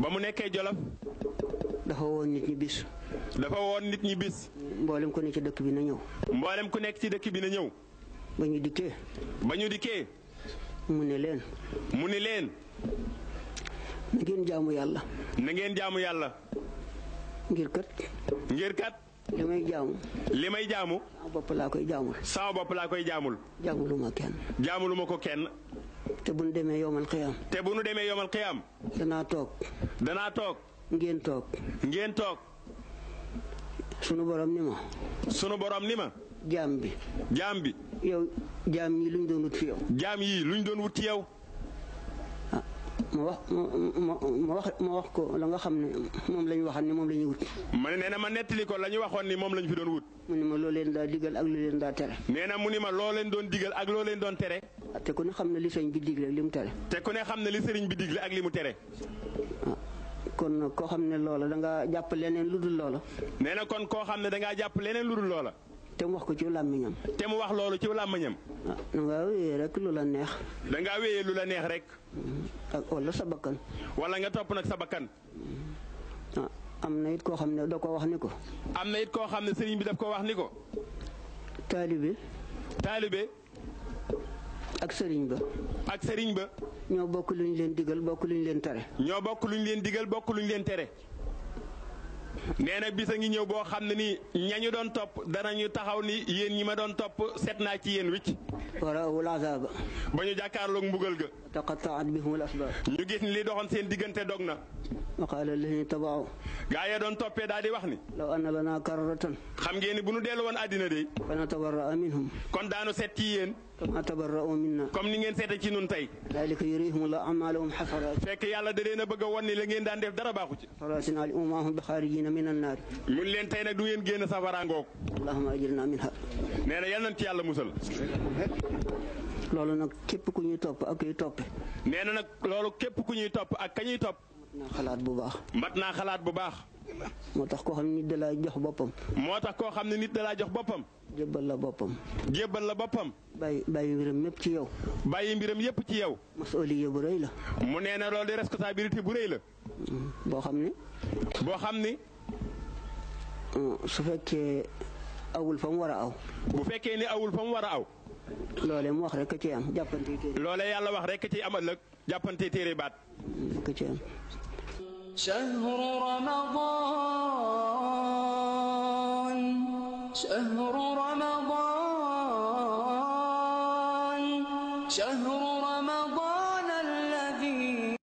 ba mu nekkee Jolof. dafa woon nit ñi bis. dafa woon nit ñi bis. mboolem ku nekk ci dëkk bi na ñëw. mboolem ku nekk ci dëkk bi na ñëw. ba ñu dikkee. ba ñu dikkee. mu ne leen. mu ni leen. na ngeen jaamu yàlla. na ngeen jaamu yàlla. ngir kat. ngir kat. li may jaamu. li may jaamu. sama bopp laa koy jaamul. sama bopp laa koy jaamul. jaamuluma kenn. jaamuluma ko kenn. te bu nu demee yomal xiyaam. te bu nu demee yomal xiyaam. danaa toog. danaa toog. ngeen toog. ngeen toog. sunu borom ni ma. sunu borom ni ma. jaam bi. jaam bi. yow jaam ñi luñ doon wut fi yow. jaam yii luñ doon wut ci yow. ah ma wax ko la nga xam ne moom la ñu waxoon ni moom la ñuy wut. ma ne nee na ma nettali ko la ñu waxoon ni moom lañ fi doon wut. mu ni ma loo leen daa digal ak lu leen daa tere. nee na mu ni ma loo leen doon digal ak loo leen doon tere. te ku ne xam ne li sëñ bi digle ak li mu tere. te ku ne xam ne li sëriñ bi digle ak li mu tere. kon nag koo xam ne loola da ngaa jàpp leneen lu dul loola. nee na kon koo xam ne da ngaa jàpp leneen lu dul loola. te mu wax ko ci làmmiñam. te mu wax loolu ci làmmiñam. da ngaa wéyee rek lu la neex. da ngaa wéyee lu la neex rek. ak wala sa bakkan. wala nga topp nag sa bakkan. am na it koo xam ne da ko wax ni ko. am na it koo xam ne sëriñ bi daf ko wax ni ko. taalibe. taalibe. ak sëriñ ba. ak sëriñ ba. ñoo bokk lu ñu leen digal bokk lu ñu leen tere. ñoo bokk lu ñu leen digal bokk lu ñu leen tere. nee na bis a ngi ñëw boo xam ne nii ñañu doon topp danañu taxaw ni yéen ñi ma doon topp set naa ci yéen wicc. waraawul azaaba. ba ñu jàkkaarloog mbugal ga. taqattaat bihumul asbaab. ñu gis ni li doxoon seen diggante dog na. wa qaala allaziina taba'u. gaa ya doon toppee daal di wax ni. law anna lanaa karratan. xam ngeen ni bu nu dellu woon àddina de. fa natabarra'a minhum. kon daanu set ci yéen. kamaa tabarra'u minnaa. comme ni ngeen seete ci nun tey. zaalika yuriihimullaahu a'maalahum hasaraat. fekk yàlla da leen a bëgg a won ni la ngeen daan def dara baaxu ci. hasaraatin alayhim wa maa hum bi xaarijiina mina nnaar. mun leen tey nag du ngeen génn safara ngoog. allahumma ajirnaa minhaa. nee na yal nañ ci yàlla musal. loolu nag képp ku ñuy topp ak kuy toppe. nee na nag loolu képp ku ñuy topp ak ka ñuy topp. mat naa xalaat bu baax. mat naa xalaat bu baax. moo tax koo xam ne nit da laa jox boppam. moo tax koo xam ne nit da laa jox boppam. jébbal la boppam. jébbal la boppam. bàyyi mbiram mépp ci yow. bàyyi mbiram yépp ci yow. masuuliya bu rëy la. mu nee na loolu di responsabilité bu rëy la. boo xam ne. boo xam ni. su fekkee awul fa mu war a aw. bu fekkee ni awul fa mu war a aw. loolee mu wax rek a ci am jàppante téere. loolee yàlla wax rek a ci am ëllëg jàppante téere baat. ka ci am. شهر رمضان